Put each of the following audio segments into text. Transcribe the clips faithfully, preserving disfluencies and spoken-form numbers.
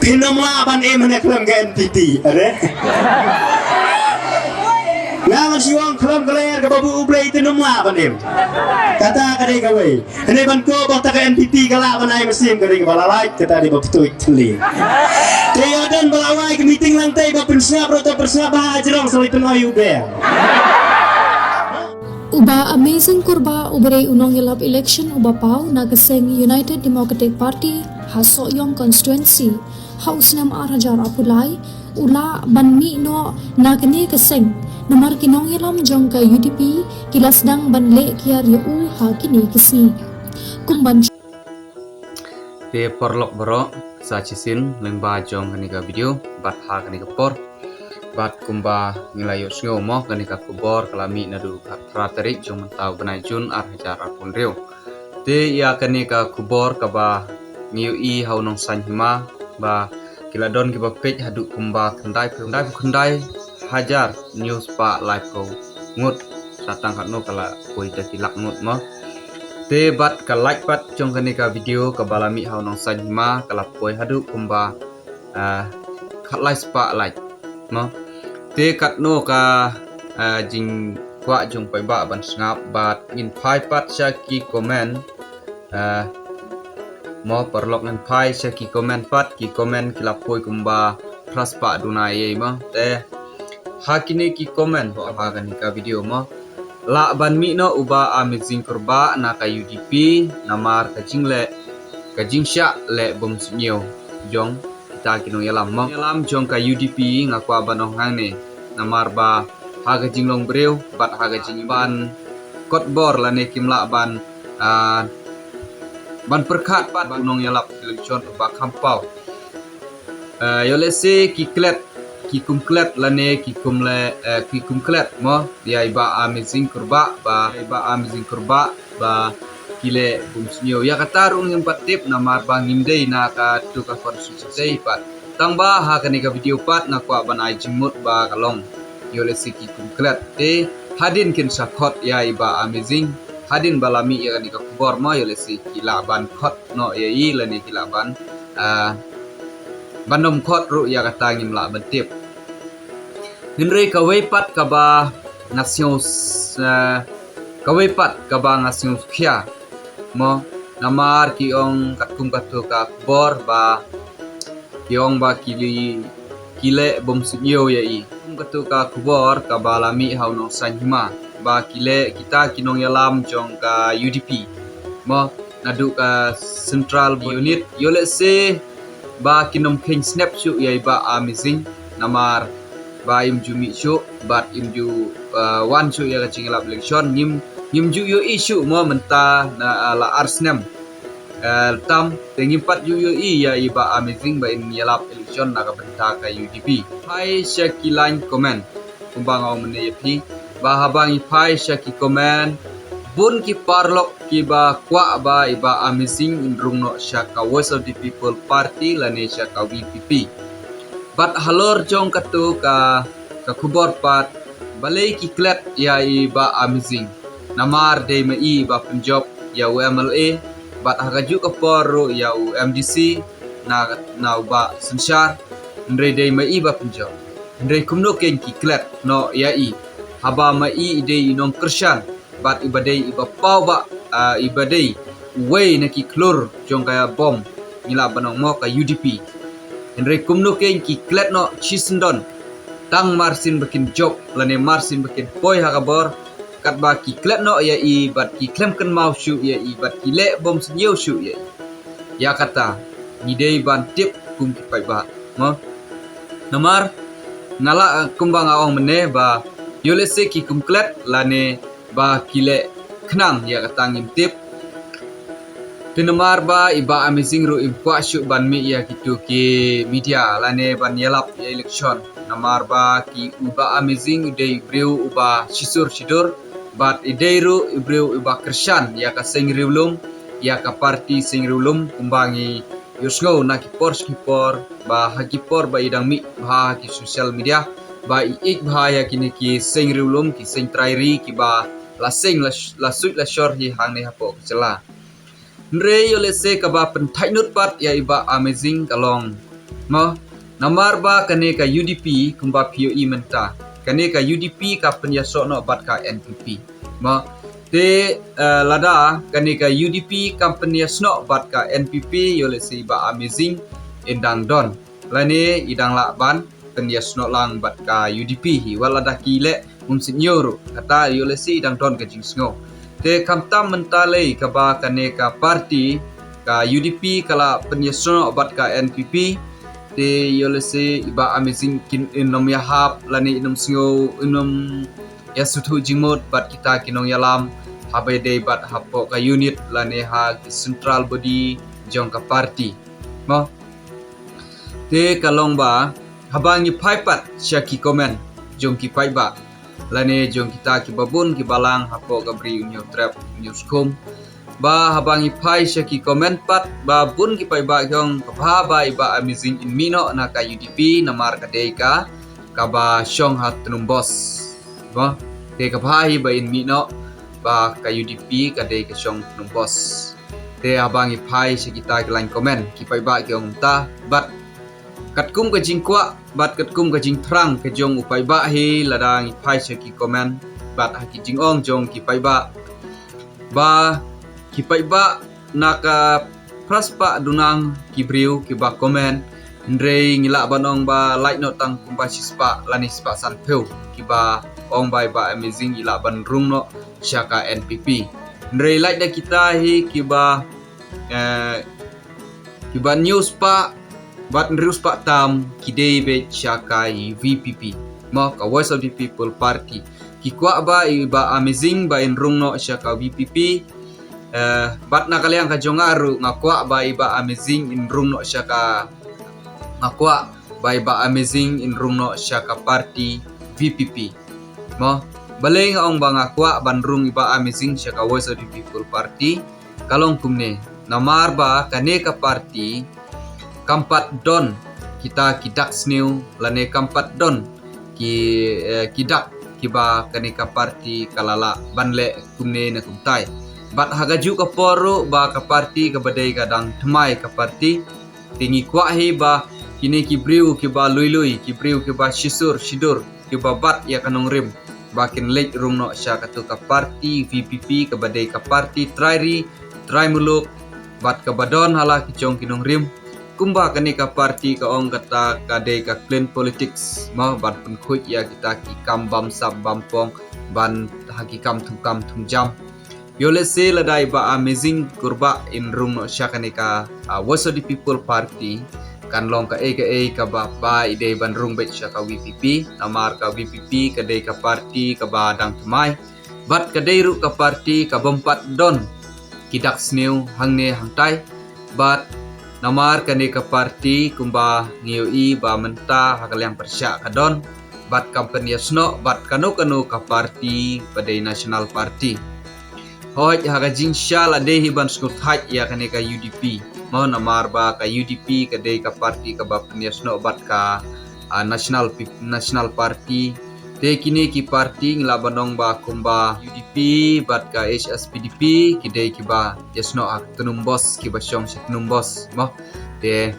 Phin ym lah ban im hane khlem ka N P P, are? Nga ngan shu ong khlem ka lyer kaba buh U Blei phin ym lah ban im. Kata ka dei kawei. Hane ban ko ba ta ka N P P ka lah ban ai mynsiem ka dei kaba la lait, kata dei ba pyntuid thylli. Te ïa don ba la wai ka meeting lang te ba pynsngap ruh ta pynsngap ba ha jrong sa leit pynoi U Blei. U Bah Amazing Kurbah uba dei u nongïalap election uba paw na ka seng United Democratic Party ha Sohiong constituency ha u snem ar hajar arphew lai u lah ban mih noh na kane ka seng namar ki nongïalam jong ka U D P ki la sdang ban leh kiar ïa u ha kine ki sngi. Kum ban Te paralok baroh, sa shisien lyngba jong kane ka video bad ha kane ka por, bad kumba ngi la ïohsngew mo, kane ka khubor ka la mih naduh ka phra tarik jong mynta u bnai Jun ar hajar arphew hynriew. Te ïa kane ka khubor kaba ngi ïohi ha u Nongsaiñ Hima ba ki la don kiba peit haduh kumba khyndai phew, khyndai phew khyndai hajar hynñiew spah laiphew ngut. Sa tang katno ka la poi da ki lak ngut mo. Te bad ka like pat jong kane ka video kaba la mih ha u Nongsaiñ Hima ka la poi haduh kumba, ah, khatlai spah like mo. Te katno ka, ah, jingkwah jong paidbah ban sngap bad ngin phai pat sha ki comment. Ah, mo paralok ngin phai sha ki comment pat, ki comment ki la poi kumba phra spah duna ïa mo. Te ha kine ki comment ba ha kane ka video mo. Lah ban mih noh u Bah Amazing Kurbah na ka U D P namar ka jingleh, ka jingshah leh bym suidñiew jong kita ki nongïalam mo. Nongïalam jong ka U D P nga kwah ban ong hangne namar ba ha ka jinglong briew bad ha ka jingban kot bor lane kim lah ban, ah, ban pyrkhat bad u nongïalap election uba kham paw. Eh, ïoh lehse ki klet, ki kum klet lane ki kum le, eh, ki kum klet mo ïa i Bah Amazing Kurbah, ba i Bah Amazing Kurbah ba ki leh bym suidñiew. Ïa kata ruh ngim pat tip namar ba ngim dei na katu ka constituency pat. Tang ba ha kane ka video pat nga kwah ban ai jingmut ba ka long, ïoh lehse ki kum klet te hadien kin sa khot ïa i Bah Amazing, hadien ba la mih ïa kane ka khubor mo, ïoh lehse ki lah ban khot noh ïa i lane ki lah ban, ah, ban ym khot ruh, ïa kata ngim lah ban tip. Hynrei kawei pat kaba nga sngew s-, ah, kawei pat kaba nga sngew khia mo, namar ki ong katkum katu ka khubor ba ki ong ba ki li, ki leh bym suidñiew ïa i. Kum katu ka khubor kaba la mih ha u Nongsaiñ Hima ba ki leh, kita ki nongïalam jong ka U D P mo, naduh ka central unit, ïoh lehse ba kin ym kheiñ snep shuh ïa i Bah Amazing namar ba im ju mih shuh bad im ju, eh, wan shuh ïa ka jingïalap election, ngim, ngim ju ïohi shuh mo mynta na, eh, la ar snem. Eh, tam te ngim pat ju ïohi ïa i Bah Amazing ba in ïalap election na ka bynta ka U D P. Phai sha ki line comment. Kumba nga ong mynne ïa phi ba haba ngi phai sha ki comment, bun ki paralok kiba kwah ba i Bah Amazing in rung noh sha ka Voice of the People Party lane sha ka V P P. Bad halor jong katu ka, ka khubor pat, balei ki klet ïa i Bah Amazing? Namar dei ma i ba pynjop ïa u M L A bad ha kajuh ka por ruh ïa u M D C na, na u Bah Synshar. Hynrei dei ma i ba pynjop. Hynrei kumno kein ki klet noh ïa i haba ma i i dei i nongkyrshan bad iba dei iba paw ba, ah, iba dei uwei na ki khlur jong ka bom, ngi lah ban ong mo, ka U D P. Hynrei kumno kein ki klet noh shisyndon tang marsien ba kin jop lane marsien ba kin poi ha ka bor, katba ki klet noh ïa i bad ki khlem kynmaw shuh ïa i bad ki leh bym suidñiew shuh ïa i. Ïa kata ngi dei ban tip kum ki paidbah mo. Namar nga lah, eh, kumba nga ong mynne ba ïoh lehse ki kum klet lane ba ki leh khnang, ïa kata ngim tip. Te namar ba i Bah Amazing ruh im kwah shuh ban mih ïa kitu ki media lane ban ïalap ïa election. Namar ba ki, u Bah Amazing u dei u briew uba shisur shidur bad i dei ruh u briew uba kyrshan ïa ka seng riewlum, ïa ka party seng riewlum, kumba ngi ïohsngew na ki por sha ki por ba ha ki por ba i dang mih bha ha ki social media ba i ïeit bha ïa kine ki seng riewlum, ki seng trai ri kiba la seng la sh-, la suit la shor hi hangne hapoh ka jylla. Hynrei ïoh lehse kaba pynthait nud pat ïa i Bah Amazing ka long, mo, namar ba kane ka U D P kumba phi ïohi mynta, kane ka U D P ka pynïasoh noh bad ka N P P, mo. Te, eh, lada kane ka U D P kam pynïasoh noh bad ka N P P, ïoh lehse i Bah Amazing in dang don lane i dang lah ban pynïasoh noh lang bad ka U D P hi, wat lada ki leh um sitñiew ruh, kata ïoh lehse i dang don ka jingsngew. Te khamtam mynta lei kaba kane ka party ka U D P ka la pynïasoh noh bad ka N P P, te ïoh lehse i Bah Amazing kin, in ym ïahap lane in ym sngew, in ym ïasngewthuh jingmut bad kita ki nongïalam haba ïadei bad hapoh ka unit lane ha ki central body jong ka party, mo. Te ka long ba haba ngi phai pat sha ki comment jong ki paidbah lane jong kita kiba bun kiba lang hapoh ka Bri U Hynñiewtrep U Hynñiewskhum, ba haba ngi phai sha ki comment pat, ba bun ki paidbah ki ong ka bha ba i Bah Amazing in mih noh na ka U D P namar ka dei ka kaba shong ha tnum bos, mo. Te ka bha hi ba in mih noh, ba ka U D P ka dei ka shong tnum bos. Te haba ngi phai sha kita ki line comment, ki paidbah ki ong kumta, bad katkum ka jingkwah bad katkum ka jingthrang ka jong u paidbah hi, lada ngi phai sha ki comment bad ha ki jingong jong ki paidbah, ba ki paidbah na ka phra spah duna ngut ki briew kiba comment, hynrei ngi lah ban ong ba lait noh tang kumba shispah lane shispah sanphew kiba ong ba i Bah Amazing i lah ban rung noh sha ka N P P. Hynrei lait da kita hi kiba, eh, kiba hynñiew spah bad hynriew spah tam ki dei beit sha ka V P P, mo, ka Voice of the People Party. Ki kwah ba i Bah Amazing ba in rung noh sha ka V P P. Eh, bad na ka liang ka jong nga ruh nga kwah ba i Bah Amazing in rung noh sha ka, nga kwah ba i Bah Amazing in rung noh sha ka party V P P, mo. Balei nga ong ba nga kwah ban rung i Bah Amazing sha ka Voice of the People Party? Ka long kumne, namar ba kane ka party kam pat don kita ki dak sniew lane kam pat don ki, eh, ki dak kiba kane ka party ka la lah ban leh kumne na kumtai. Bad ha kajuh ka por ruh ba ka party kaba dei ka dang thymmai ka party, te ngi kwah hi ba kine ki briew kiba lui lui, ki briew kiba shisur shidur, kiba bat ïa ka nongrim, ba kin leit rung noh sha katu ka party V P P kaba dei ka party trai ri trai muluk, bad kaba don ha la ki jong ki nongrim. Kumba kane ka party ka ong kata ka dei ka clean politics, mo, ban pynkhuid ïa kita ki kam bamsap bampong, ban ha ki kam thung kam thung jam. Ïoh lehse lada i Bah Amazing Kurbah in rung noh sha kane ka, ah, Voice of the People Party, kan long kaei kaei kaba bha i dei ban rung beit sha ka V P P, namar ka V P P ka dei ka party kaba dang thymmai, bad ka dei ruh ka party kabym pat don ki dak sniew hangne hangtai, bad namar kane ka party kumba ngi ïohi ba mynta ha ka liang pyrshah ka don, bad kam pynïasoh noh bad kano kano ka party ba dei National Party. Hooid, ha ka jingshisha la dei hi ban sngewthuh ïa kane ka U D P, mo, namar ba ka U D P ka dei ka party kaba pynïasoh noh bad ka, ah, National Pip-, National Party. Te kine ki party ngi lah ban ong ba kumba U D P bad ka H S P D P ki dei kiba ïasoh noh ha tnum bos, kiba shong sha tnum bos, mo. Te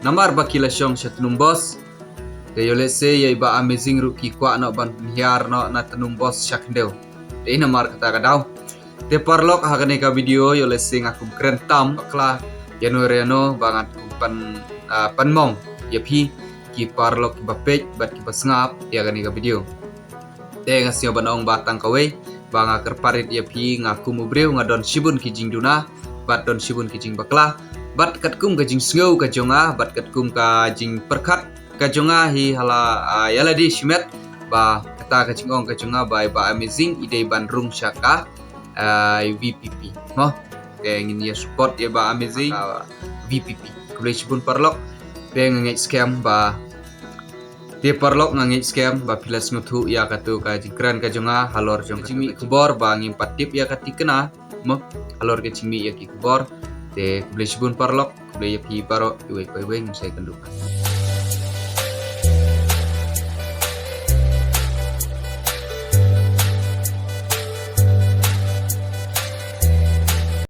namar ba ki la shong sha tnum bos, te ïoh lehse ïa i Bah Amazing ruh ki kwah noh ban pynhiar noh na tnum bos sha khyndew. Te namar kata ka daw, te paralok, ha kane ka video ïoh lehse nga kum kren tam bakla ïano ïano ba ngan kum pan, ah, pynmong ïa phi ki paralok kiba peit bad kiba sngap ïa kane ka video. Te nga sngew ban ong ba tang kawei ba nga kyrpad ïa phi, nga kum u briew nga don shibun ki jingduna bad don shibun ki jingbakla, bad katkum ka jingsngew ka jong nga bad katkum ka jingpyrkhat ka jong nga hi ha la, ah, ïa lade shimet, ba kata ka jingong ka jong nga ba i Bah Amazing i dei ban rung sha ka, ah, V P P, mo. Te ngin ïa support ïa i Bah Amazing, ah, V P P. Khublei shibun paralok. Te nga ngeit skhem ba, te paralok, nga ngeit skhem ba phi la sngewthuh ïa katu ka jingkren ka jong nga halor jong ka jingmih khubor ba ngim pat tip ïa ka thikna, mo, halor ka jingmih ïa ki khubor. Te khublei shibun paralok, khublei ïa phi baroh, iwei pa iwei, ngin sa ïakynduh.